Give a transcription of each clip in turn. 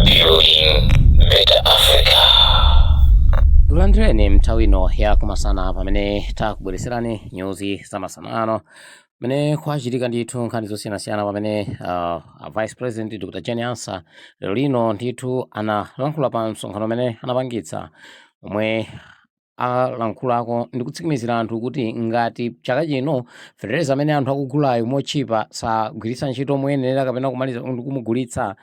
Building Better Africa. Tikulandireni nthawi ino ya kumasana pamene takubweretserani nyuzi za masana ano, pamene kwachitika ndithu nkhani zosiyanasiyana, pamene Vice President Dr Jane Ansah lero lino ndithu analankhula pa msonkhano umene anapangitsa, omwe alankhulako ndi kutsimikizira anthu kuti ngati chaka chino fetereza amene anthu akugulayo motchipa sagwiritsa ntchito moyenera kapena kumaliza ndi kumugulitsa,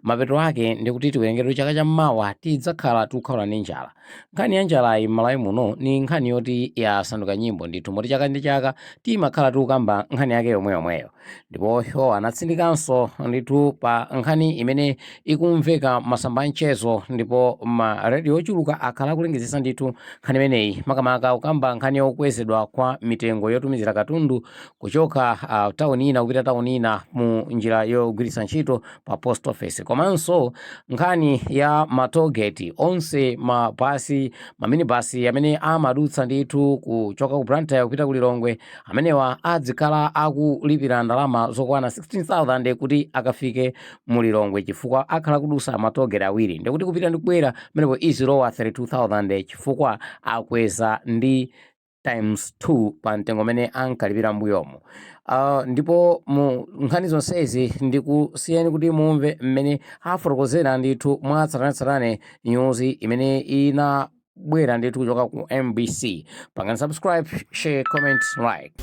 mapeto ake ndikuti tiwerengere chaka chammawa tidzakhala tikukhala ndi njala. Nkhani ya njalayi m'Malawi muno ni nkhani yoti yasanduka nyimbo ndithu, moti chaka ndi chaka timakhala tikukamba nkhani yake yomweyomweyo. Ndipo iwo anatsindikanso ndithu pa nkhani imene ikumveka masamba amchezo, ndipo ma radio ochuluka akhala akulengezesa ndithu nkhani imeneyi, makamaka kukamba nkhani yokwezedwa kwa mitengo yotumizira katundu kuchoka tawuni ina kupita tawuni ina mu njira yogwiritsa ntchito pa post office, komanso nkhani ya ma tollgate. Onse mabasi, maminibasi amene amadutsa ndithu kuchoka ku Blantyre kupita ku Lilongwe, amenewa adzikhala akulipira ndalama zokwana 16,000 kuti akafike mu Lilongwe, chifukwa akhala kudusa ma tollgate awiri, ndikuti kupita ndi kubwera pamenepo izilowa 32,000, chifukwa akweza ndi times 2 pa mtengo umene ankalipira mbuyomo. Ndipo mu nkhani zonsezi ndikusiyeni kuti mumve mmene afotokozera ndithu mwatsatanetsatane news imene inabwera ndithu kuchoka ku MBC. Pangani subscribe, share, comment, like.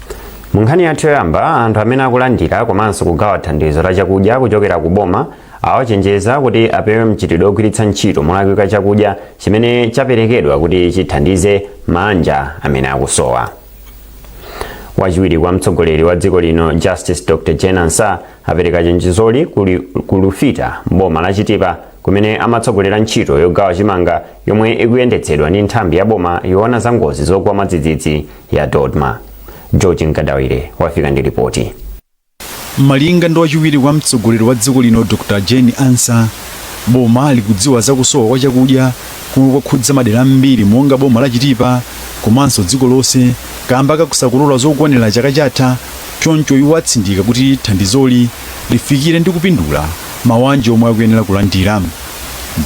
Mu nkhani yathu yoyamba, anthu amene akulandira komanso kugawa thandizo la chakudya kuchokera ku boma awachenjeza kuti apewe mchitidwe ogwiritsa ntchito molakwika chakudya chimene chaperekedwa kuti chithandize mabanja amene akusowa. Wachiwiri kwa mtsogoleri wa dziko lino, Justice Dr Jane Ansah, apereka chenjezoli ku Lufita mboma la Chitipa, kumene amatsogolera ntchito yogawa chimanga yomwe ikuyendetsedwa ndi nthambi ya boma yoona za ngozi zogwa mwadzidzidzi ya DoDMA. George Nkadawire wafika ndi ripoti. Malinga ndi wachiwiri kwa mtsogoleri wa dziko lino Dr Jane Ansah, boma likudziwa zakusowa kwa chakudya komwe kwakhudza madera ambiri monga boma la Chitipa komanso dziko lonse kamba kakusakolola zokwanira chaka chatha. Choncho iwo atsindika kuti thandizoli lifikire ndi kupindula mabanja omwe akuyenera kulandira.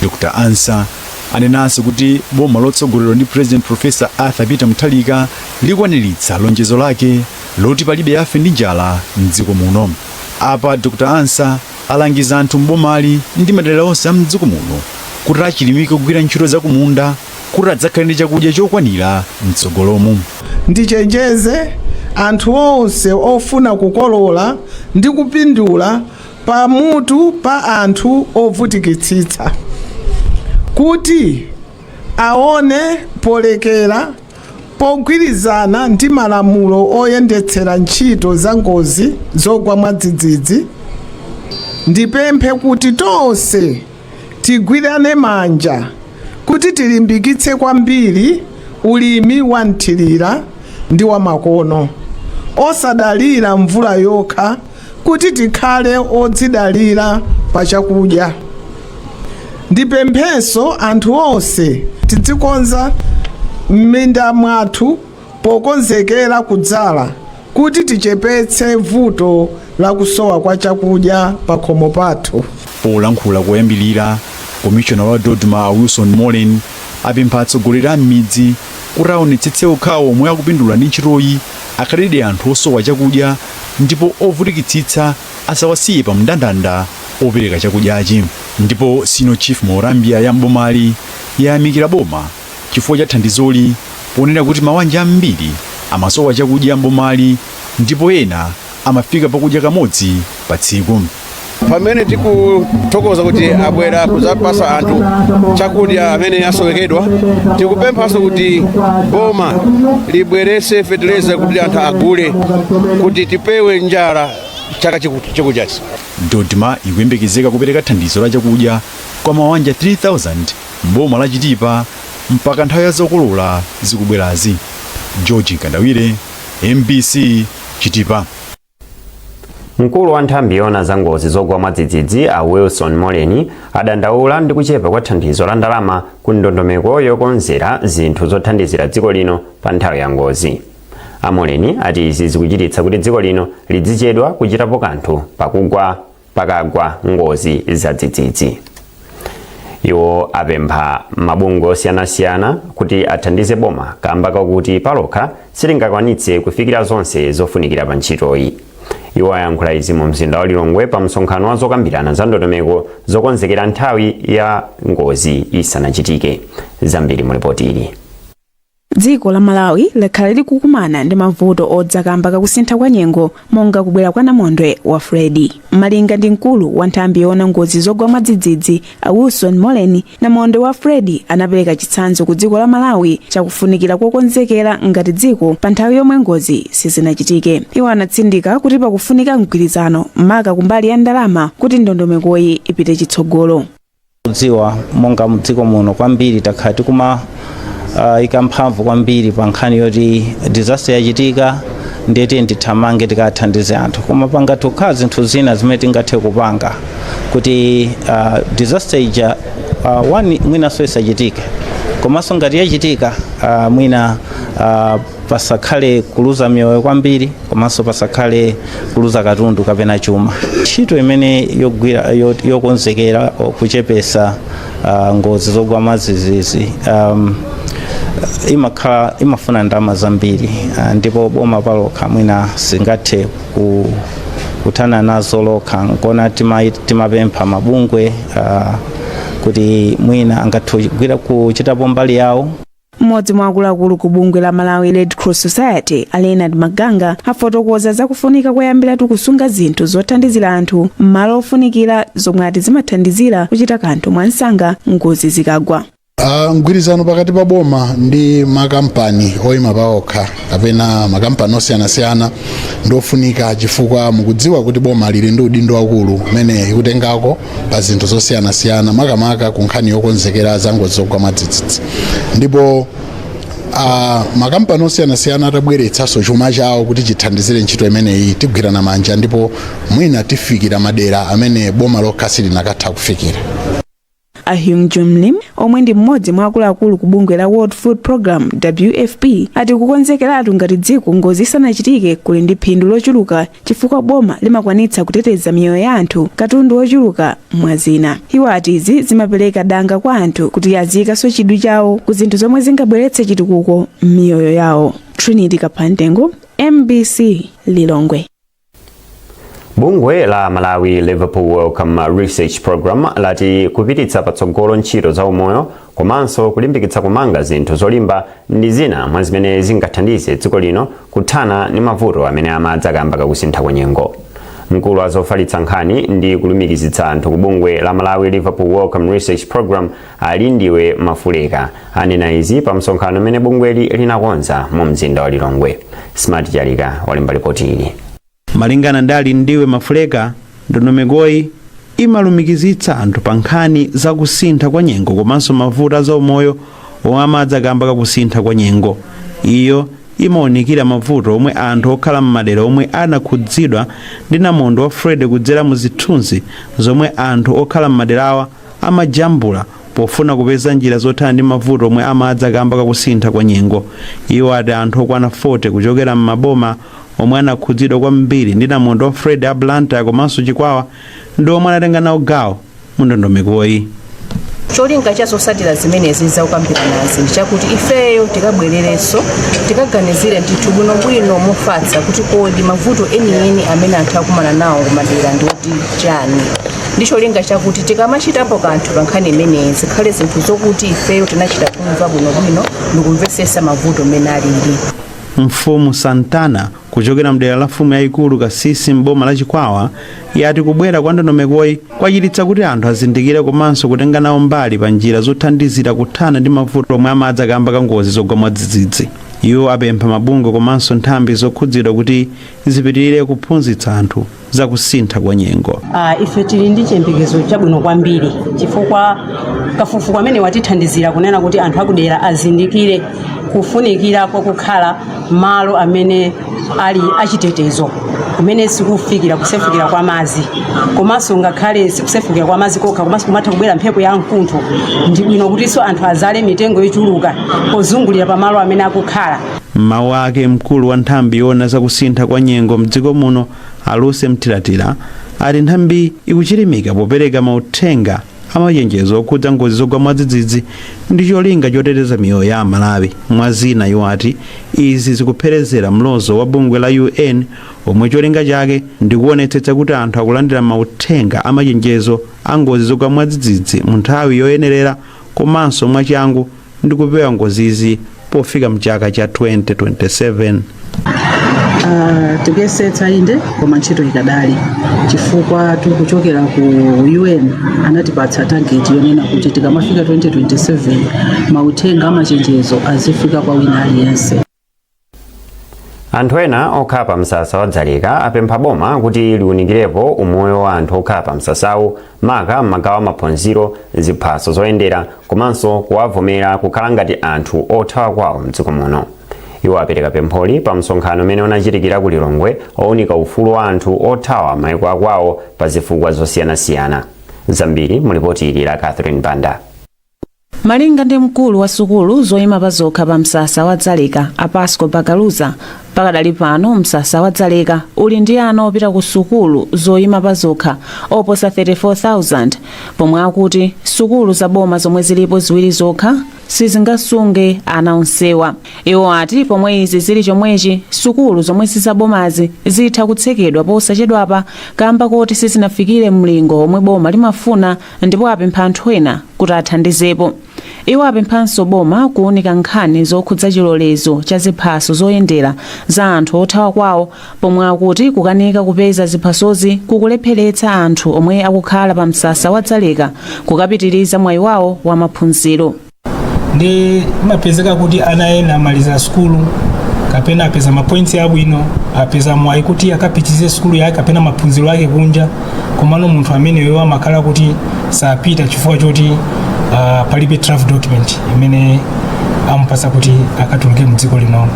Dr Ansah anenanso kuti boma lotsogoleredwa ndi President Professor Arthur Peter Mutharika likwaniritsa lonjezo lake loti palibe afe ndi njala mdziko muno. Apa Dr Ansah alangiza anthu m'bomali ndi madera onse a mdziko muno kuti achilimike kugwira ntchito zakumunda kuti adzakhale ndi chakudya chokwanira mtsogolomu. Ndichenjeze anthu onse ofuna kukolola ndi kupindula pamutu pa anthu ovutikitsitsa kuti aone polekera pogwirizana ndi malamulo oyendetsera ntchito za ngozi zogwa mwadzidzidzi. Ndipemphe kuti tonse tigwirane manja kuti tilimbikitse kwambiri ulimi wa mthirira ndi wa makono, osadalira mvula yokha, kuti tikhale odzidalira pa chakudya. Ndipemphenso anthu onse tidzikonza m'minda mwathu pokonzekera kudzala kuti tichepetse vuto la kusowa kwa chakudya pa khomo pathu. Polankhula koyambilira, komishona wa DoDMA Wilson Molen apempha atsogoleri a m'midzi kuti aonetsetse okhawo omwe akupindula ndi ntchitoyi akhaledi anthu osowa chakudya, ndipo ovutikitsitsa asawasiye pa mndandanda opereka chakudyachi. Ndipo Senior Chief Morambia ya mbomali yayamikira boma chifukwa cha thandizoli, ponena kuti mabanja ambiri amasowa chakudya mbomali ndipo ena amafika pakudya kamodzi pa tsiku. Pamene tikuthokoza kuti abwera kudzapasa anthu chakudya amene asowekedwa, tikupemphanso kuti boma libwerese fetereza kuti anthu agule, kuti tipewe njala chaka chikuchachi. DoDMA ikuyembekezeka kupereka thandizo la chakudya kwa mabanja 3000 mboma la Chitipa mpaka nthawi ya zokolola zikubwerazi. George Nkandawire, MBC, Chitipa. Mkulu wa nthambi yoona za ngozi zogwa mwadzidzidzi a Wilson Moleni adandaula ndi kuchepa kwa thandizo la ndalama ku ndondomeko yokonzera zinthu zothandizira dziko lino pa nthawi ya ngozi. A Moleni ati izi zikuchititsa kuti dziko lino lidzichedwa kuchitapo kanthu pakagwa ngozi zadzidzidzi. Iwo apempha mabungwe osiyanasiyana kuti athandize boma kamba kakuti palokha silingakwanitse kufikira zonse zofunikira pa ntchitoyi. Iwo ayankhula izi mu mzinda wa Lilongwe pa msonkhano wa zokambirana za ndondomeko zokonzekera nthawi ya ngozi isanachitike. Zambiri mu ripoti ili. Dziko la Malawi lakhala likukumana ndi mavuto odza kamba kakusintha kwa nyengo, monga kubwera kwa namondwe wa Freddy. Malinga ndi mkulu wa nthambi yoona ngozi zogwa mwadzidzidzi, a Wilson Moleni, namondwe wa Freddy anapereka chitsanzo ku dziko la Malawi chakufunikira kokonzekera ngati dziko pa nthawi yomwe ngozi sizinachitike. Iwo anatsindika kuti pakufunika mgwirizano, maka kumbali ya ndalama, kuti ndondomekoyi ipite chitsogolo. Kudziwa monga mdziko muno kwambiri takhala tikuma ika mphamvu kwambiri pa nkhani yoti disaster yachitika, ndiyeti ndithamange tikathandize anthu, koma pangathe kukhala zinthu zina zimene tingathe kupanga kuti disaster ija one, mwinanso isachitike, komanso ngati yachitika, mwina pasakhale kuluza miyoyo kwambiri, komanso pasakhale kuluza katundu kapena chuma. Ntchito imene yogwira yokonzekera kuchepesa ngozi zogwa mwadzidzidzi imakhala imafuna ndalama zambiri, ndipo boma palokha mwina singathe kuthana nazo lokha. Nkona timapempha mabungwe kuti mwina angathe kugwira kuchitapo mbali yawo. Mmodzi mwa akuluakulu ku bungwe la Malawi Red Cross Society, a Leonard Maganga, afotokoza zakufunika koyambiratu kusunga zinthu zothandizira anthu m'malo ofunikira, zomwe ati zimathandizira kuchita kanthu mwansanga ngozi zikagwa. Mgwirizano pakati pa boma ndi makampani oyima paokha kapena makampani osiyanasiyana ndofunika, chifukwa mukudziwa kuti boma lili ndi udindo wakulu umene ikutengako pa zinthu zosiyanasiyana, makamaka ku nkhani yokonzekera za ngozi zogwa mwadzidzidzi. Ndipo makampani osiyanasiyana atabweretsanso chuma chawo kuti chithandizire ntchito imeneyi, tigwirana manja ndipo mwina tifikira madera amene boma lokha silinakatha kufikira. A Hyung Jun Lim, omwe ndi mmodzi mwa akuluakulu ku bungwe la World Food Program, WFP, ati kukonzekeratu ngati dziko ngozi isanachitike kuli ndi phindu lochuluka, chifukwa boma limakwanitsa kuteteza miyoyo ya anthu, katundu wochuluka, mwa zina. Iwo ati izi zimapereka danga kwa anthu kuti aziyikanso chidwi chawo ku zinthu zomwe zingabweretse chitukuko m'miyoyo yawo. Trinity Kapantengo, MBC, Lilongwe. Bungwe la Malawi Liverpool Wellcome Research Program lati kupititsa patsogolo ntchito za umoyo komanso kulimbikitsa kumanga zinthu zolimba ndi zina mwa zimene zingathandize dziko lino kuthana ndi mavuto amene amadza kamba kakusintha kwa nyengo. Mkulu wa zofalitsa nkhani ndi kulumikizitsa anthu ku bungwe la Malawi Liverpool Wellcome Research Program, Alindiwe Mafuleka, anena izi pa msonkhano umene bungweli linakonza mu mzinda wa Lilongwe. Smart Jalika walemba ripoti ili. Malingana ndi Alindiwe Mafuleka, ndondomekoyi imalumikizitsa anthu pa nkhani zakusintha kwa nyengo komanso mavuto azaumoyo omwe amadza kamba kakusintha kwa nyengo. Iyo imaonikira mavuto omwe anthu okhala m'madera omwe anakhudzidwa ndi namondwe wa Freddy kudzera mu zithunzi zomwe anthu okhala m'maderawa amajambula pofuna kupeza njira zothana ndi mavuto omwe amadza kamba kakusintha kwa nyengo. Iwo ati anthu okwana 40 kuchokera m'maboma omwe anakhudzidwa kwambiri ndi namondwe wa Freddy a Blantyre komanso Chikwawa ndi omwe anatenga nawo gawo mu ndondomekoyi. Cholinga cha zotsatira zimenezi zakukambiranazi ndi chakuti ifeyo tikabwererenso, tikaganizire ndithu bwinobwino mofatsa kuti kodi mavuto enieni amene anthu akumana nawo kumadera ndi oti chani, ndi cholinga chakuti tikamachitapo kanthu pa nkhani imeneyi zikhale zinthu zokuti ifeyo tinachita kumva bwinobwino ndikumvetsetsa mavuto mmene alili. Mfumu Santana kuchokera mdera la mfumu yayikulu Kasisi mboma la Chikwawa yati kubwera kwa ndondomekoyi kwachititsa kuti anthu azindikire komanso kutenga nawo mbali pa njira zothandizira kuthana ndi mavuto omwe amadza kamba ka ngozi zogwa mwadzidzidzi. Iwo apempha mabungwe komanso nthambi zokhudzidwa kuti zipitirire kuphunzitsa anthu zakusintha kwa nyengo. Ife tili ndi chiyembekezo chabwino kwambiri, chifukwa kafukufuku amene watithandizira kunena kuti anthu akudera azindikire kufunikira kwa kukhala malo amene ali achitetezo, kumene sikufikira kusefukira kwa madzi, komanso ngakhale sikusefukira kwa madzi kokha, komanso kumatha kubwera mphepo ya mkuntho. Ndi bwino kutinso anthu azale mitengo yochuluka pozungulira pamalo amene akukhala. M'mawu ake, mkulu wa nthambi yoona zakusintha kwa nyengo mdziko muno, Aluse Mtilatila, ati nthambi ikuchilimika popereka mauthenga Amachenjezo okhudza ngozi zogwa mwadzidzidzi ndi cholinga choteteza miyoyo ya Amalawi. Mwazina, iwo ati izi zikupherezera mlozo wa bungwe la UN omwe cholinga chake ndi kuonetsetsa kuti anthu akulandira mauthenga amachenjezo a ngozi zogwa mwadzidzidzi mu nthawi yoyenerera komanso mwachangu ndi kupewa ngozizi pofika mchaka cha 2027. Tikuyesetsa inde, koma ntchito ikadali, chifukwa tikuchokera ku UN anatipatsa target yonena kuti tikamafika 2027 mauthenga amachenjezo azifika kwa wina aliyense. Anthu ena okhala pa msasa wa Dzaleka apempha boma kuti liwunikirepo umoyo wa anthu okhala pa msasawu, maka m'magawo amaphunziro, ziphaso zoyendera komanso kuwavomera kukhala ngati anthu othawa kwawo mdziko muno. Iwo apereka pempholi pa msonkhano umene unachitikira ku Lilongwe owunika ufulu wa anthu othawa maiko akwawo pa zifukwa zosiyanasiyana. Zambiri mu lipoti ili la Catherine Banda. Malinga ndi mkulu wa sukulu zoyima pa zokha pa msasa wa Dzaleka, a Pasco Bagaluza, pakadali pano msasa wa Dzaleka uli ndi ana opita ku sukulu zoyima pa zokha oposa 34,000, pomwe akuti sukulu za boma zomwe zilipo ziwiri zokha sizingasunge ana onsewa. Iwo ati pomwe izi zili chomwechi, sukulu zomwe sizabomazi zitha kutsekedwa posachedwapa kamba koti sizinafikire mlingo omwe boma limafuna, ndipo apempha anthu ena kuti athandizepo. Iwo apemphanso boma kuwunika nkhani zokhudza chilolezo cha ziphaso zoyendera za anthu othawa kwawo, pomwe akuti kukanika kupeza ziphasozi kukulepheretsa anthu omwe akukhala pa msasa wa Dzaleka kukapitiriza mwayi wawo wa maphunziro. Ndi imapezeka kuti ana ena amaliza sukulu kapena apeza ma points abwino, apeza mwayi kuti akapitirize sukulu yake kapena maphunziro ake kunja, komano munthu ameneyo amakhala kuti sapita chifukwa choti palibe travel document imene amupasa kuti akatuluke mdziko lino.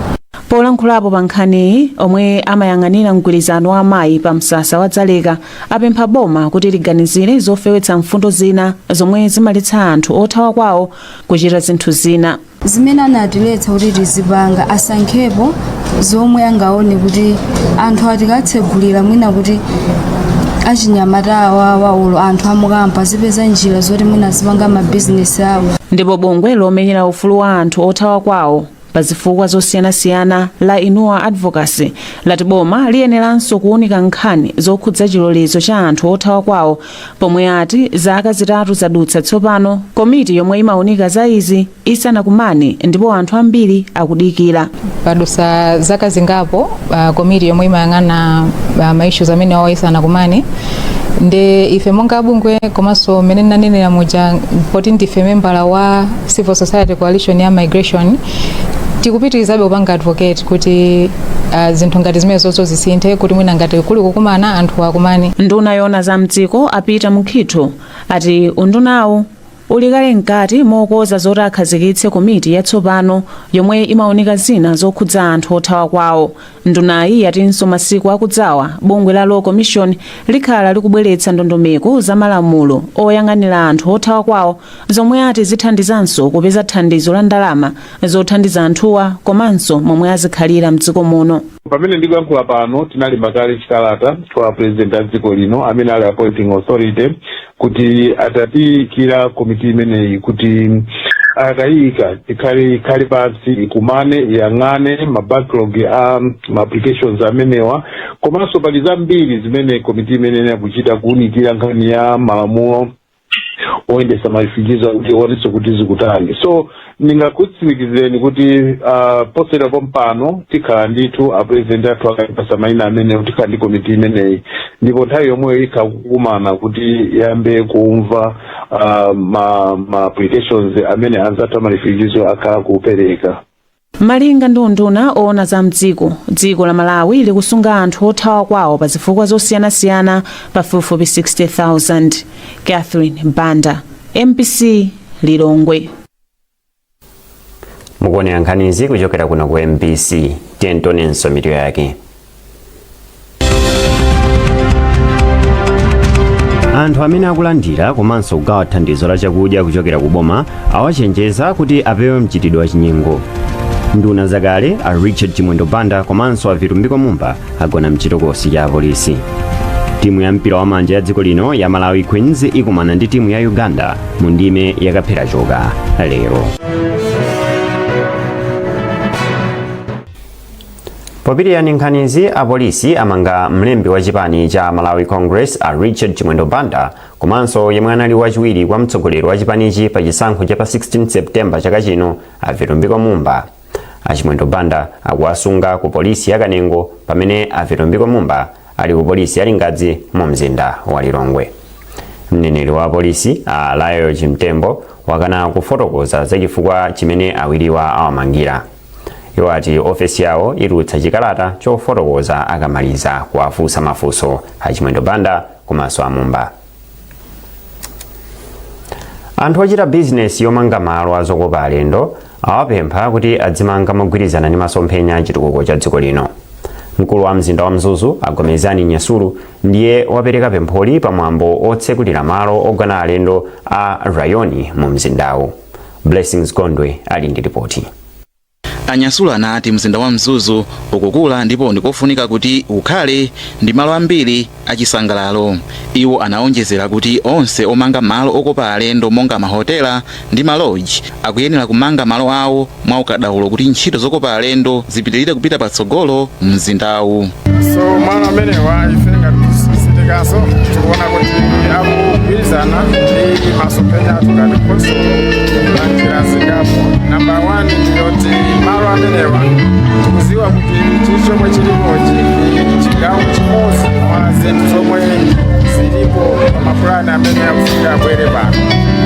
Polankhulapo pa nkhaniyi, omwe amayang'anira mgwirizano wa amayi pa msasa wa Dzaleka apempha boma kuti liganizire zofewetsa mfundo zina zomwe zimaletsa anthu othawa kwawo kuchita zinthu zina. Zimene anatiletsa kuti tizipanga, asankhepo zomwe angaone kuti anthu atikatsegulira, mwina kuti achinyamata awawa olo anthu amukampa azipeza njira zoti mwina azipanga mabizinesi awo. Ndipo bungwe lomenyera ufulu wa anthu othawa kwawo pa zifukwa zosiyanasiyana la Inua Advocacy lati boma liyeneranso kuwunika nkhani zokhudza chilolezo cha anthu othawa kwawo, pomwe ati zaka 3 zadutsa tsopano komiti yomwe imawunika za izi isanakumane ndipo anthu ambiri akudikira. Padusa zaka zingapo komiti yomwe imayang'ana ma issues amene awo isanakumane. Ndi ife monga bungwe, komanso mmene ndinanenera muja, poti ndife membala wa Civil Society Coalition ya Migration, tikupitirizabe kupanga advocate kuti zinthu ngati zimenezozo zisinthe, kuti mwina ngati kuli kukumana, anthu akumane. Nduna yona za mdziko a Peter Mukhito ati undunawu uli kale mkati mokonza zoti akhazikitse komiti yatsopano yomwe imawunika zina zokhudza anthu othawa kwawo. Ndunayi yatinso masiku akudzawa bungwe la Law Commission likhala likubweretsa ndondomeko za malamulo oyang'anira anthu othawa kwawo, zomwe ati zithandizanso kupeza thandizo la ndalama zothandiza anthuwa komanso momwe azikhalira mdziko muno. Pamene ndikuyankhula pano, tinalemba kale chikalata kwa President a dziko lino amene ali appointing authority kuti atatiyikira komiti imeneyi, kuti akayika ikhale pansi, ikumane, iyang'ane ma backlog a ma applications amenewa. Komanso pali zambiri zimene komiti imeneyi yakuchita, kuwunikira nkhani ya malamulo oyendesa ma refugees kuti ionenso kuti zikutani. So ndingakutsimikizireni kuti posachedwa pompano tikhala ndithu, a President athu akatipasa mayina amenewo, tikhala ndi komiti imeneyi, ndipo nthawi yomweyo ikhala kukumana kuti yambe kumva ma applications amene anzathu ama refugees akhala kupereka. Malinga ndi unduna oona za mdziko, dziko la Malawi likusunga anthu othawa kwawo pa zifukwa zosiyanasiyana pafupifupi 60,000. Catherine Banda, MBC, Lilongwe. Mukuonera nkhanizi kuchokera kuno ku MBC. Tiyentonenso mitu yake. Anthu amene akulandira komanso kugawa thandizo la chakudya kuchokera ku boma awachenjeza kuti apewe mchitidwe wa chinyengo. Nduna zakale a Richard Chimwendo Banda komanso a Vitumbiko Mumba agona mchitokosi cha apolisi. Timu ya mpira wa manja ya dziko lino ya Malawi Queens ikumana ndi timu ya Uganda mu ndime yakaphera choka lero. Popitirira ndi nkhanizi, apolisi amanga mlembi wa chipani cha Malawi Congress a Richard Chimwendo Banda komanso yemwe anali wachiwiri kwa mtsogoleri wa chipanichi pa chisankho cha pa 16 September chaka chino a Vitumbiko Mumba. A Chimwendo Banda akuwasunga ku polisi ya Kanengo pamene a Vitumbiko Mumba ali ku polisi ya Lingadzi mu mzinda wa Lilongwe. Mneneri wa polisi a Lael Chimtembo wakana kufotokoza za chifukwa chimene awiriwa awamangira. Iwo ati ofesi yawo itulutsa chikalata chofotokoza akamaliza kuwafunsa mafunso a Chimwendo Banda komanso a Mumba. Anthu ochita bizinesi yomanga malo azokopa alendo awapempha kuti adzimanga mogwirizana ndi masomphenya a chitukuko cha dziko lino. Mkulu wa mzinda wa Mzuzu a Gomezani Nyasulu ndiye wapereka pempholi pa mwambo otsekulira malo ogona alendo a Rayoni mu mzindawu. Blessings Gondwe ali ndi ripoti. A Nyasulu anati mzinda wa Mzuzu ukukula ndipo ndikofunika kuti ukhale ndi malo ambiri achisangalalo. Iwo anaonjezera kuti onse omanga malo okopa alendo monga mahotela ndi malodge akuyenera kumanga malo awo mwaukadaulo kuti ntchito zokopa alendo zipitirire kupita patsogolo mumzindawu. So malo amenewa ife ngati city council tikuona kuti akugwirizana ndi masomphenya athu ngati khonsolo pa njira zingapo. Namba 1 ndiyoti malo amenewa tikuziwa kuti chili chomwe chilipochi ndi chigawo chimodzi mwa zinthu zomwe zilipo pa mapulani amene akufunika abwere pano.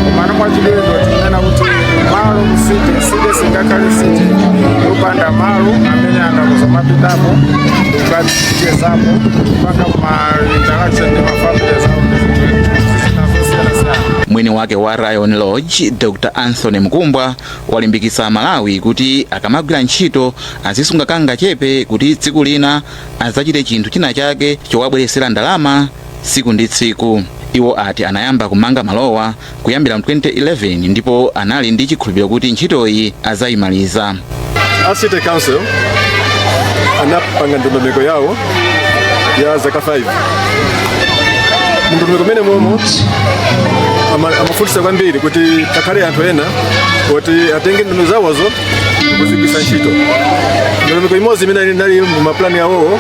Komano mwachidule tinena kuti malo ku city, city singakhale city yopanda malo amene anthu akuzomapitapo ndikukachezapo kupanga ma interaction ndi ma families awo ndi zina zosiyanasiyana. Mwini wake wa Rayon Lodge Dr Anthony Mkumbwa walimbikitsa Amalawi kuti akamagwira ntchito azisunga kangachepe kuti tsiku lina adzachite chinthu china chake chowabweretsera ndalama tsiku ndi tsiku. Iwo ati anayamba kumanga malowa kuyambira mu 2011 ndipo anali ndi chikhulupiriro kuti ntchitoyi adzayimaliza. A city council anapanga ndondomeko yawo ya zaka 5. Mndondomeko mene momo amafunsa kwambiri kuti pakhale anthu ena kuti atenge ndondomeko zawozo kuzigwiritsa ntchito. Ndondomeko imodzi imene inali mu mapulani awowo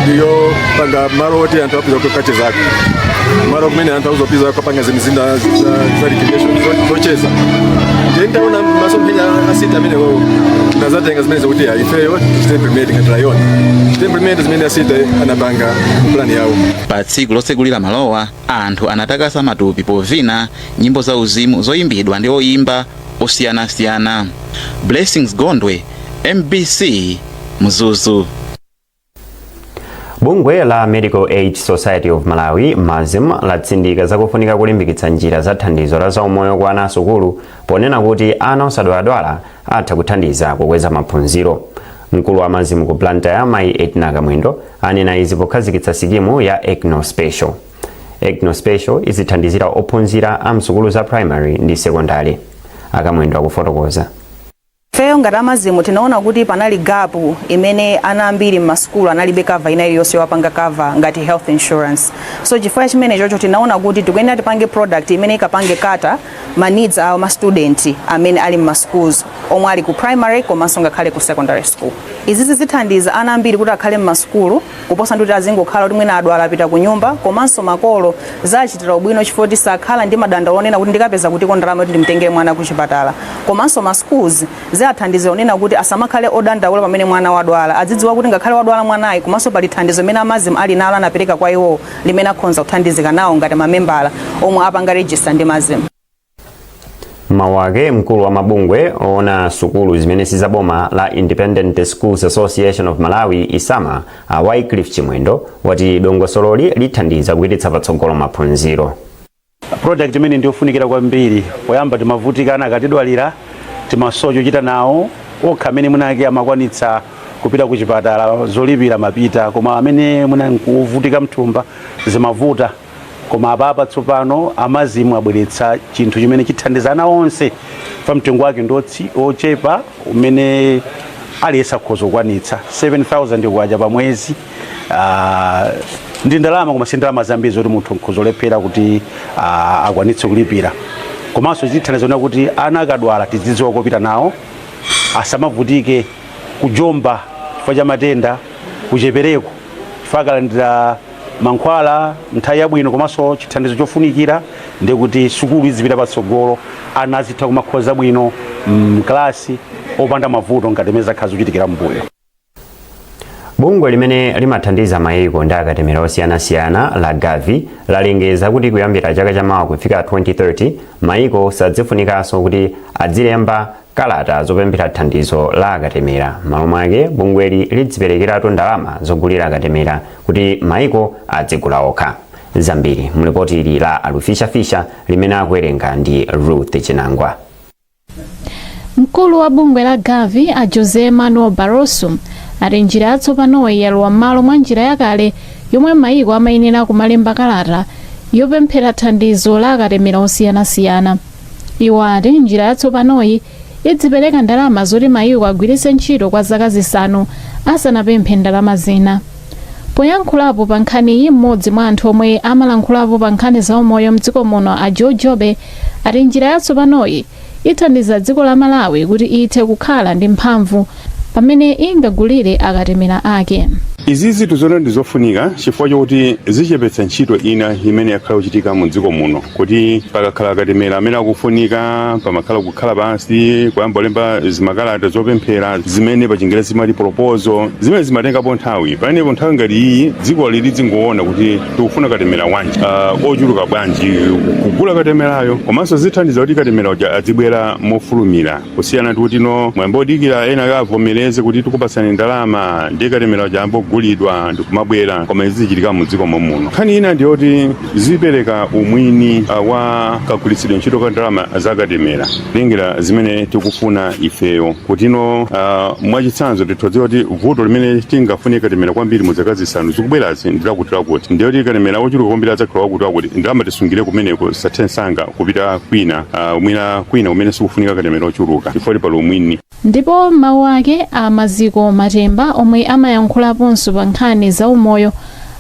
ndiyopanga malo oti anthu apeza kukachezako, malo kumene anthu akuzopeza kupanga zimizinda za recreation, zocheza. Ndiye nditaona masomphenya a city amenewo, nazatenga zimene zakuti ifeyo tichite implement ngati Rayon, tichite implement zimene a city anapanga mu plan yawo. Pa tsiku lotsekulira malowa, anthu anatakasa matupi povina nyimbo za uzimu zoyimbidwa ndi oyimba osiyanasiyana. Blessings Gondwe, MBC, Mzuzu. Bungwe la Medical Aid Society of Malawi, MASM, latsindika zakufunika kulimbikitsa njira za thandizo la zaumoyo kwa ana asukulu ponena kuti ana osadwaladwala atha kuthandiza kukweza maphunziro. Mkulu wa MASM ku Blantyre, Mayi Edna Kamwendo, anena izi pokhazikitsa sikimu ya Ecno Special. Ecno Special izithandizira ophunzira a msukulu za primary ndi secondary. Akamwendo akufotokoza. Ifeyo ngati a MASM tinaona kuti panali gap imene ana ambiri m'masukulu analibe cover ina iliyonse yowapanga cover ngati health insurance. So chifukwa chimene chocho tinaona kuti tikuyenera tipange product imene ikapange cater ma needs awo ma student amene ali m'ma schools omwe ali ku primary komanso ngakhale ku secondary school. Izizi zithandiza ana ambiri kuti akhale m'masukulu kuposa ndikuti azingokhala kuti mwina adwala apita ku nyumba, komanso makolo zachitira ubwino chifukwa kuti sakhala ndi madandaulo onena kuti ndikapeza kutiko ndalama kuti ndimtengere mwana ku chipatala. Komanso ma schools ziathandizira onena kuti asamakhale odandaula pamene mwana wadwala, azidziwa kuti ngakhale wadwala mwanayi, komanso pali thandizo limene a MASM ali nalo, anapereka kwa iwo, limene akhonza kuthandizika nawo ngati mamembala omwe apanga register ndi MASM. Mawu ake, mkulu wa mabungwe oona sukulu zimene sizaboma la Independent Schools Association of Malawi, ISAMA, a Wycliffe Chimwendo, wati dongosololi lithandiza kupititsa patsogolo maphunziro. Product imene ndiyofunikira kwambiri. Poyamba timavutikana akatidwalira, timasowa chochita nawo. Okha amene mwinake amakwanitsa kupita ku chipatala zolipira mapita, koma amene mwina nkuvutika mthumba zimavuta. Koma apapa tsopano a MASM abweretsa chinthu chimene chithandiza ana onse pa mtengo wake ndi ochepa umene aliyense akhoza kukwanitsa, 7000 kwacha pa mwezi. Ndi ndalama, koma si ndalama zambiri zoti munthu nkuzolephera kuti akwanitse kulipira. Komanso chithandiza kuti ana akadwala tizidziwa kopita nawo, asamavutike kujomba chifukwa cha matenda, kuchepereko, chifukwa akalandira mankhwala nthawi yabwino komanso chithandizo chofunikira, ndiye kuti sukulu izipita patsogolo, ana azitha kumakhoza bwino mklasi opanda mavuto ngati imene zakhala zikuchitikira mbuyo. Bungwe limene limathandiza mayiko ndi akatemera osiyanasiyana la Gavi lalengeza kuti kuyambira chaka chamawa kufika 2030, mayiko sadzifunikanso kuti adzilemba kalata zopemphera thandizo la akatemera. M'malo mwake, bungweli lidziperekeratu ndalama zogulira akatemera kuti mayiko adzigula okha. Zambiri mulipoti ili la Alufishafisha limene akuwerenga ndi Ruth Chinangwa. Mkulu wa bungwe la Gavi, a Jose Manuel Barroso, ati njira yatsopanoyi yalowa m'malo mwa njira yakale yomwe mayiko amayenera kumalemba kalata yopemphera thandizo la akatemera osiyanasiyana. Iwo ati njira yatsopanoyi idzipereka ndalama zoti mayiko agwiritse ntchito kwa zaka 5 asanapemphe ndalama zina. Poyankhulapo pa nkhaniyi, mmodzi mwa anthu omwe amalankhulapo pa nkhani za umoyo mdziko muno, a Joe Jobe, ati njira yatsopanoyi ithandiza dziko la Malawi kuti ithe kukhala ndi mphamvu pamene ingagulire akatemera ake. Izizi tizona ndi zofunika chifukwa chokuti zichepetsa ntchito ina imene yakhala kuchitika mu dziko muno, kuti pakakhala katemera amene akufunika, pamakhala kukhala pansi kuyamba kulemba zimakalata zopemphera zimene pa Chingerezi zimati proposal, zimene zimatengapo nthawi. Pamenepo nthawi ngati iyi dziko lili dzingoona kuti tikufuna katemera wanji, ochuluka bwanji, kugula katemerayo. Komanso zithandiza kuti katemera uja adzibwera mofulumira, kusiyana ndi kuti no mwambo odikira ena kavomereze kuti tikupatsani ndalama, ndiye katemera uja ambogulidwa ndikumabwera. Koma izi zichitika mu dziko muno. Nkhani ina ndiyoti zipereka umwini wa kagwiritsidwe ntchito ka ndalama za katemera lengera zimene tikufuna ifeyo, kuti no mwachitsanzo tithodziwa kuti vuto limene tingafune katemera kwambiri mu zaka 5 zikubwerazi ndilakuti lakuti, ndiye kuti katemera ochuluka kwambiri adzakhala wakuti wakuti, ndalama tisungire kumeneko, zisathe msanga kupita kwina, mwina kwina kumene sikufunika katemera ochuluka, chifukwa pali umwini. Ndipo mawu ake a Maziko Matemba, omwe amayankhulaponso pa nkhani za umoyo,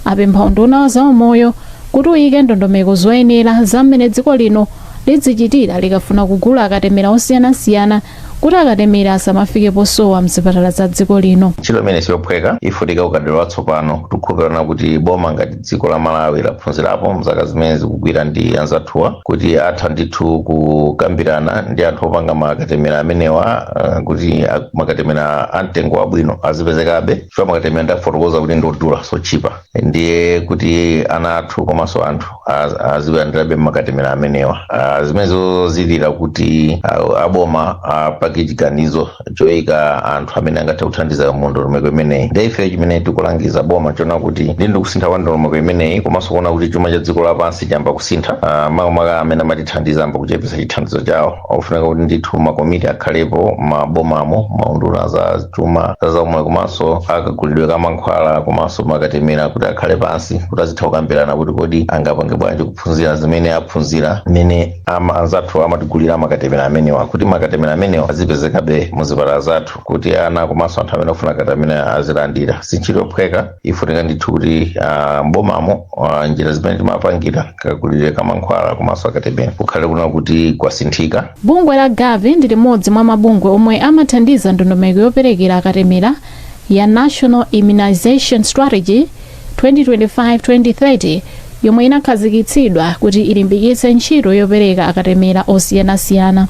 apempha unduna wa zaumoyo kuti uyike ndondomeko zoyenera za mmene dziko lino lidzichitira likafuna kugula akatemera osiyanasiyana, kuti akatemera asamafike posowa mzipatala za dziko lino. Ntchito imene siyophweka, ifunika ukadaulo watsopano. Tikukhulupirana kuti boma ngati dziko la Malawi laphunzirapo mzaka zimene zikugwira ndi anzathuwa, kuti atha ndithu kukambirana ndi anthu opanga makatemera amenewa, kuti makatemera amtengo wabwino azipezekabe, chifukwa makatemera ndafotokoza kuti ndodula, sochipa, ndiye kuti ana athu komanso anthu azilandirabe makatemera amenewa. Zimenezo zilira kuti aboma apange chiganizo choyika anthu amene angathe kuthandiza mu ndondomeko imeneyi. Ndiye ife chimene tikulangiza boma chona kuti ndi kusintha kwa ndondomeko imeneyi, komanso kuona kuti chuma cha dziko lapansi chayamba kusintha, makamaka amene amatithandiza amba kuchepetsa chithandizo chawo, ofunika kuti ndithu makomiti akhalepo mabomamo, maunduna za chuma, za zaumoyo komanso akagulidwe ka mankhwala komanso makatemera, kuti akhale pansi kuti azitha kukambirana kuti kodi angapange bwanji kuphunzira zimene aphunzira mmene anzathu amatigulira makatemera amenewa, kuti makatemera amenewa azipezekabe muzipatala zathu, kuti ana komanso anthu amene akufuna katemera azilandira. Si ntchito yophweka, ifunika ndithu kuti mbomamo njira zimene timapangira kagulidwe ka mankhwala komanso akatemera kukhale kuna kuti kwasinthika. Bungwe la Gavi ndi limodzi mwa mabungwe omwe amathandiza ndondomeko yoperekera akatemera ya National Immunization Strategy 2025-2030, yomwe inakhazikitsidwa kuti ilimbikitse ntchito yopereka akatemera osiyanasiyana.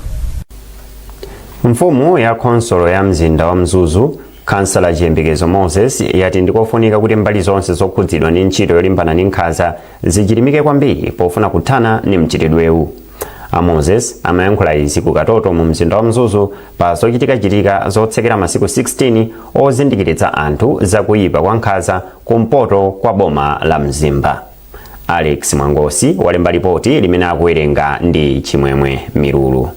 Mfumu ya khonsolo ya mzinda wa Mzuzu, Kansala Chiyembekezo Moses, yati ndikofunika kuti mbali zonse zokhudzidwa ndi ntchito yolimbana ndi nkhanza zichilimike kwambiri pofuna kuthana ndi mchitidwewu. A Moses amayankhula izi ku Katoto mu mzinda wa Mzuzu pa zochitikachitika zotsekera masiku 16 ozindikiritsa anthu zakuyipa kwa nkhanza kumpoto kwa boma la Mzimba. Alex Mwangosi walemba ripoti limene akuwerenga ndi Chimwemwe Milulu.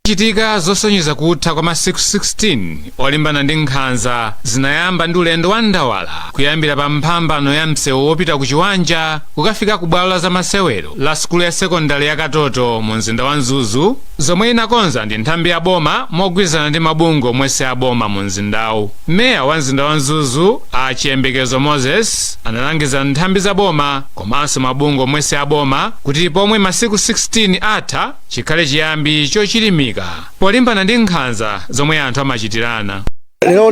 Chitika zosonyeza kutha kwa masiku 16 olimbana ndi nkhanza zinayamba ndi ulendo wa ndawala kuyambira pa mphambano ya msewu wopita ku Chiwanja kukafika ku bwalo la zamasewero la sukulu ya sekondari ya Katoto mu mzinda wa Mzuzu, zomwe inakonza ndi nthambi ya boma mogwirizana ndi mabungwe omwe si aboma mu mzindawu. Meya wa mzinda wa Mzuzu, a Chiyembekezo Moses, analangiza nthambi za boma komanso mabungwe omwe si aboma kuti pomwe masiku 16 atha, chikhale chiyambi chochilimika polimbana ndi nkhanza zomwe anthu amachitirana. Lero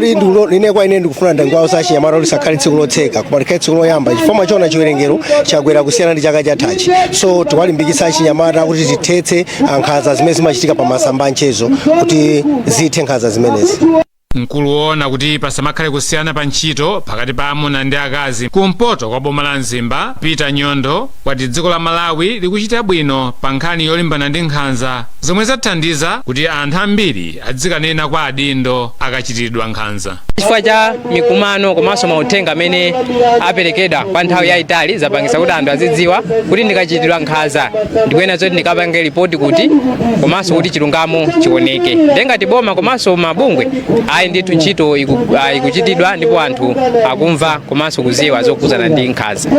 line kwa ine ndikufuna ndangwawo achinyamata lisakhale tsiku lotseka, koma likhale tsiku loyamba, chifukwa mwachiona chiwerengero chakwera kusiyana ndi chaka chathachi. So tiwalimbikitsa achinyamata kuti tithetse nkhanza zimene zimachitika pa masamba a mchezo, kuti zithe nkhanza zimenezi. Mkulu woona kuti pasamakhale kusiyana pa ntchito pakati pa amuna ndi akazi kumpoto kwa boma la Mzimba, Peter Nyondo, wati dziko la Malawi likuchita bwino pa nkhani yolimbana ndi nkhanza, zomwe zathandiza kuti anthu ambiri adzikanena kwa adindo akachitiridwa nkhanza. Chifukwa cha mikumano komanso mauthenga amene aperekedwa kwa nthawi yayitali, zapangisa kuti anthu azidziwa kuti ndikachitidwa nkhanza ndikuyenera zoti ndikapange ripoti kuti komanso kuti chilungamo chioneke. Ndengati boma komanso mabungwe, ayi ndithu, ntchito ikuchitidwa ndipo anthu akumva komanso kuziwa zokhuzana ndi nkhanza.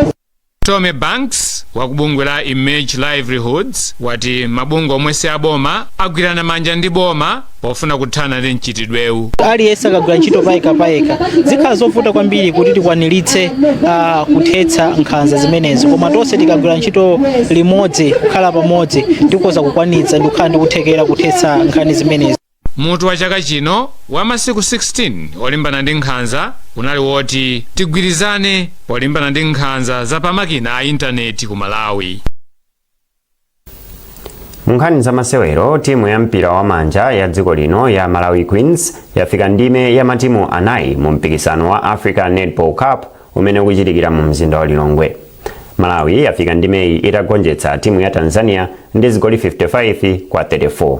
Tommy Banks wa kubungwe la Image Livelihoods wati mabungwe omwe si aboma agwirana manja ndi boma pofuna kuthana ndi mchitidwewu. Aliyense akagwira ntchito payekha payekha, zikhala zovuta kwambiri kuti tikwaniritse kuthetsa nkhanza zimenezo, koma tonse tikagwira ntchito limodzi, kukhala pamodzi, tikhoza kukwanitsa ndi kukhala ndi kuthekera kuthetsa nkhani zimenezi. Mutu wa chaka chino wa masiku 16 olimbana ndi nkhanza unali woti "Tigwirizane polimbana ndi nkhanza za pamakina a intaneti ku Malawi". Mu nkhani za masewero, timu ya mpira wa manja ya dziko lino ya Malawi Queens yafika ndime ya matimu anayi mu mpikisano wa Africa Netball Cup umene ukuchitikira mu mzinda wa Lilongwe. Malawi yafika ndimeyi itagonjetsa timu ya Tanzania ndi zigoli 55 kwa 34.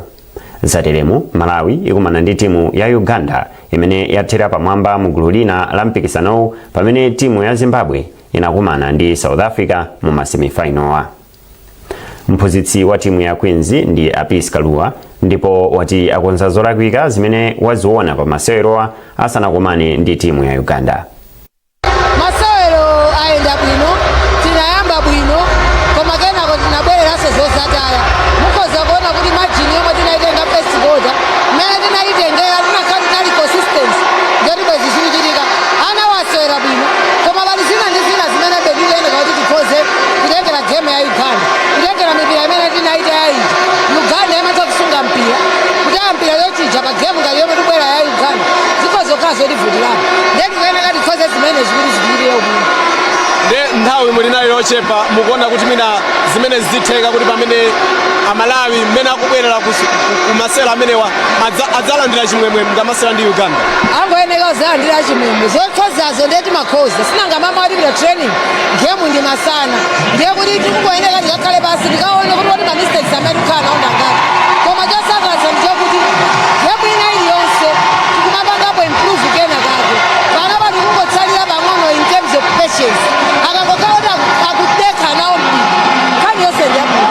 Zateremu, Malawi ikumana ndi timu ya Uganda imene yathera pamwamba mu gulu lina la mpikisanowu, pamene timu ya Zimbabwe inakumana ndi South Africa mu masemifinal. Mphunzitsi wa timu ya Queens ndi Apis Kalua, ndipo wati akonza zolakwika zimene waziona pa masewerowa asanakumane ndi timu ya Uganda. Masewero ayenda bwino, tinayamba bwino, koma kenako tinabwereranso zozataya. Mukhoza kuona kuti margin yomwe tinayitenga first quarter, mmene tinayitengera, tinakhala tinali consistency ngati bwezi zikuchitika. Ana wasewera bwino, koma pali zina ndi zina zimene tikuyenera kuti tikhoze kutengera game ya Uganda, kutengera mipira imene tinayita yaija. Uganda imatha kusunga mpira, kutaya mpira yochija. Pa game ngati yomwe tibwera ya Uganda, zikhoza kukhala zotivutirapo, ndiye tikuyenera tikhoze zimene zikuti zipitirire bwino. Nde nthawi muli nayo yochepa, mukuona kuti mina zimene zitheka kuti pamene Amalawi mmene akubwerera ku masewera amenewa adzalandira chimwemwe mukamasewera ndi Uganda? Angoyeneka kuzalandira chimwemwe. Zokhozazo ndiye timakhoza, sinanga mama atipita training, game ndi masana, ndiye kuti tikungoyeneka tikakhale basi, tikaone kuti ma mistakes amene tikukhala nawo ndangati. Koma chosangalatsa ndi chokuti game ina iliyonse tikumapangapo improve kena kake. Panopa tikungotsalira pang'ono in terms of patience. Akangokhala kuti akudekha nawo mpira, nkhani yonse ndi yabwino.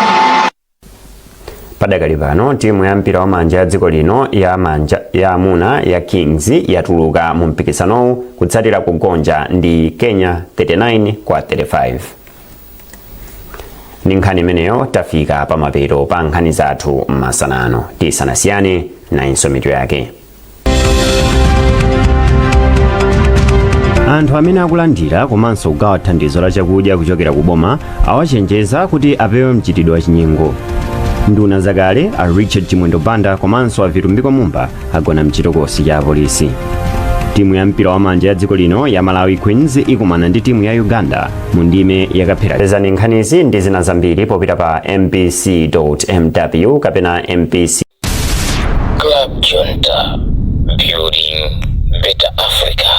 Padakali pano, timu ya mpira wa manja ya dziko lino ya manja ya amuna ya Kings yatuluka mu mpikisanowu kutsatira kugonja ndi Kenya 39 kwa 35. Ndi nkhani imeneyo tafika pamapeto pa nkhani zathu masanano. Tisanasiyane, nayinso mitu yake. Anthu amene akulandira komanso kugawa thandizo la chakudya kuchokera ku boma awachenjeza kuti apewe mchitidwe wa chinyengo. Nduna zakale a Richard Chimwendo Banda komanso a Vitumbiko Mumba agona mchitokosi cha apolisi. Timu ya mpira wa manja ya dziko lino ya Malawi Queens ikumana ndi timu ya Uganda mu ndime yakaphera. Pezani nkhanizi ndi zina zambiri popita pa mbc.mw kapena MBC. Club Junta, building better Africa.